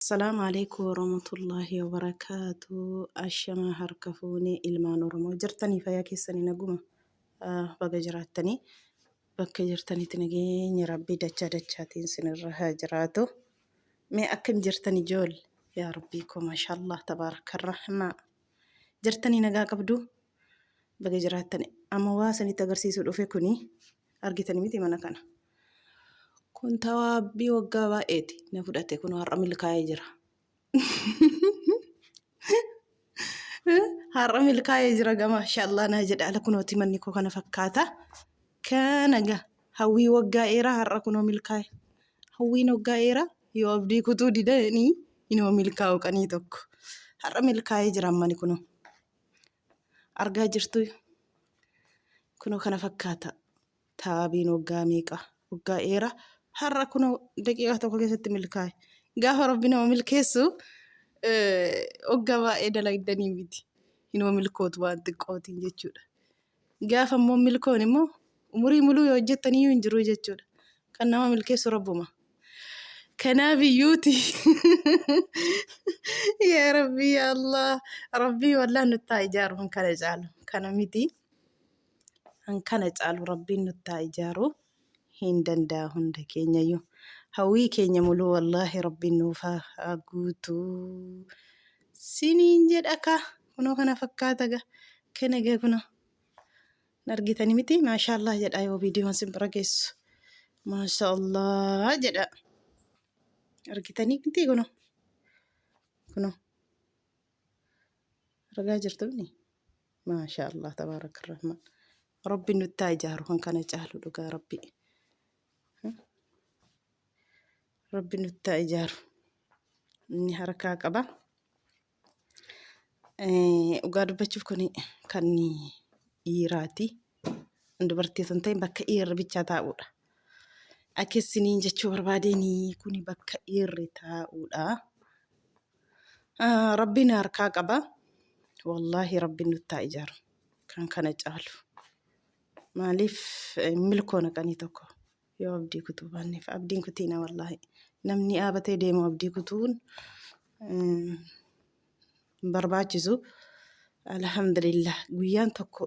Assalaamu alaikum warahmatullaahi wabarakaatu. Ashamaa harka fuunee ilmaan Oromoo jirtanii fayyaa keessanii naguma baga jiraattanii bakka jirtanitti nageenya rabbii dachaa dachaatiin sinirra haa jiraatu. Mee akkam jirtan ijoolle? Yaa rabbii koo maashaallah tabaarakarrahmaa. Jirtanii nagaa qabdu baga jiraattani. Amma waa isinitti agarsiisuu dhufe kuni argitani miti mana kana. Kun tawaabbii waggaa baay'eeti na fudhate kun har'a milkaa'ee jira. Har'a milkaa'ee jira gama mashallah naa jedha ala kunooti manni koo kana fakkaata. Kana ga hawwii waggaa dheeraa har'a kunoo milkaa'e. Hawwiin waggaa dheeraa yoo abdii kutuu didanii inuma milkaa'u qanii tokko. Har'a milkaa'ee jira mani kunoo. Argaa jirtu kunoo kana fakkaata. Taabiin waggaa meeqa waggaa dheeraa har'a kunoo daqiiqaa tokko keessatti milkaa'e. Gaafa rabbi nama milkeessu waggaa baay'ee dalagdanii miti. Inuma milkootu waan xiqqootiin jechuudha. Gaafa immoo milkoon immoo umurii muluu yoo hojjettaniyyuu hin jiru jechuudha. Kan nama milkeessu rabbuma. Kanaaf iyyuuti yaa rabbi yaa Allah rabbii wallah nutti haa ijaaru kan kana caalu kana miti kan kana caalu rabbiin nutti haa ijaaru hin danda'a hunda keenyayyuu hawwii keenya muluu wallaahi rabbiin nuuf haa guutu siniin jedha ka kunoo kana fakkaata ga kana ga kunoo Hin argitani miti maashaallah jedha yoo viidiyoon sin bira geessu maashaallah jedha argitanii miti kunoo kunoo argaa jirtu maashaallah tabaaraka rahmaan rabbi nutti haa ijaaru kan kana caalu dhugaa rabbi rabbi nutti haa ijaaru inni harkaa qaba. Dhugaa dubbachuuf kun kan dhiiraati. Kan dubartii osoo hin ta'in bakka dhiirri bichaa taa'udha. Akka isiniin jechuu barbaadeen kun bakka dhiirri taa'udha. Rabbiin harkaa qaba. Wallaahi rabbiin nutti haa ijaaru. Kan kana caalu. Maaliif milkoo naqanii tokko yoo abdii kutuu baanneef abdiin kutiina wallaahi. Namni dhaabatee deemu abdii kutuun hin barbaachisu. Alhamdulillah guyyaan tokko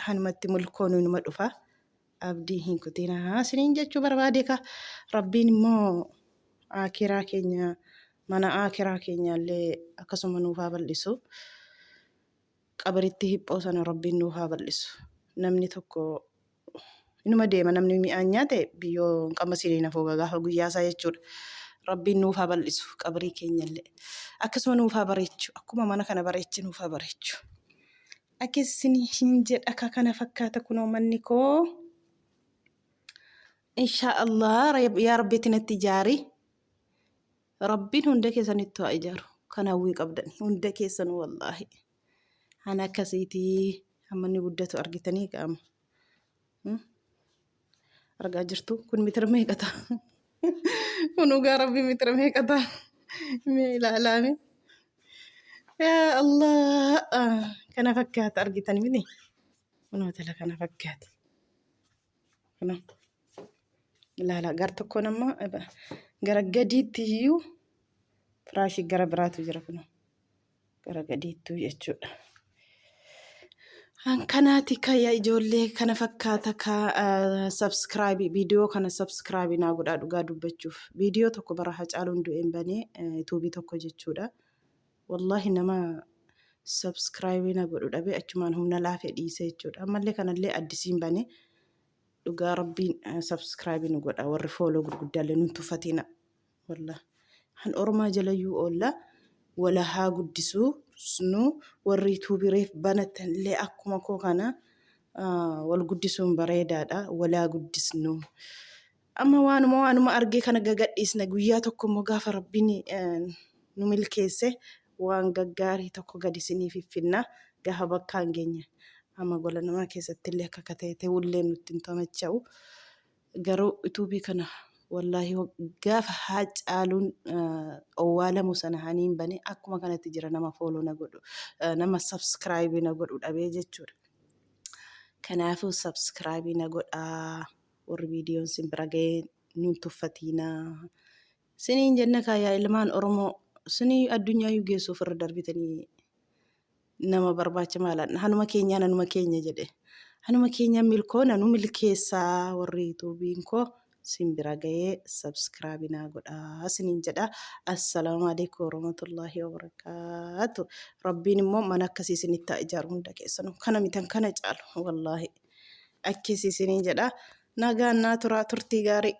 hanumatti milkoon numa dhufa. Abdii hin kutiina isiniin jechuu barbaade ka rabbiin immoo aakiraa keenya mana aakiraa keenya illee akkasuma nuuf haa bal'isu. Qabaritti hiphoo sana rabbiin nuuf haa bal'isu. Namni tokko inuma deema namni mi'aan nyaate biyyoo hin qamasiin hin hafu gaafa guyyaa isaa jechuudha. Rabbiin nuuf haa bal'isu qabrii keenyallee. Akkasuma nuuf haa bareechu. Akkuma mana kana bareeche nuuf haa bareechu. Akkas hin jedha ka kana fakkaata kunoo manni koo. Inshaa Allah yaa Rabbiitti natti ijaari. Rabbiin hunda keessanittu haa ijaaru. Kan hawwii qabdan hunda keessanuu wallaahi. Ana akkasiitii amma inni guddatu argitanii qaama. Argaa jirtu kun mitira meeqa ta'a? Kun dhugaa rabbii mitira meeqa ta'a? Mee ilaalaa mee. Yaa Allah kana fakkaata argitanii miti? Kunoo tala kana fakkaata. Kunoo ilaalaa gar tokkoon amma gara gadiitti iyyuu firaashii gara biraatu jira kunoo. Gara gadiittuu jechuudha. Kanaati kaya ijoollee kana fakkaata ka subscribe viidiyoo kana subscribe naa godhaa dhugaa dubbachuuf viidiyoo tokko bara Hacaaluun du'een banee tuubii tokko jechuudha. Wallaahi nama subscribe na godhu dhabee achumaan humna laafee dhiise jechuudha. Ammallee kanallee addisiin banee dhugaa rabbiin subscribe nu godha warri fooloo gurguddaallee nun tuffatina. Wallah han ormaa jalayyuu oolla wala haa guddisuu nu warri yuutuubii reef banatan illee akkuma koo kana wal guddisuun bareedaadha walaa guddisnu. Amma waanuma waanuma argee kana gagadhiisna guyyaa tokko immoo gaafa rabbiin nu milkeesse waan gaggaarii tokko gadi isiniif fiffinna gaafa bakkaan geenya. Amma gola namaa keessatti illee akka akka ta'e ta'ullee nutti hin tamacha'u. Garuu ituubii kana wallaahi gaafa Haacaaluun owwaalamu sana haniin bane akkuma kanatti jira nama fooloo na godhu nama sabskraayibii na godhu dhabee jechuudha. Kanaafuu sabskraayibii na godhaa warri viidiyoon sin bira ga'ee nun tuffatiinaa. Siniin jenna kaa yaa ilmaan Oromoo Isinii addunyaa geessu ofirra darbitanii nama barbaacha maalaan hanuma keenyaan hanuma keenya jedhe. Hanuma keenyaan milkoona nu milkeessaa warri yuutuubiin koo sin bira ga'ee subscribe naa godhaa sinin jedha. Assalaamu alaikum warahmatullaahi wabarakaatu. Rabbiin immoo mana akkasii isinitti haa ijaaru hunda keessanuu. Kana mitan kana caalu wallaahi. Akkasii isiniin jedha. Nagaan naa turaa turtii gaarii.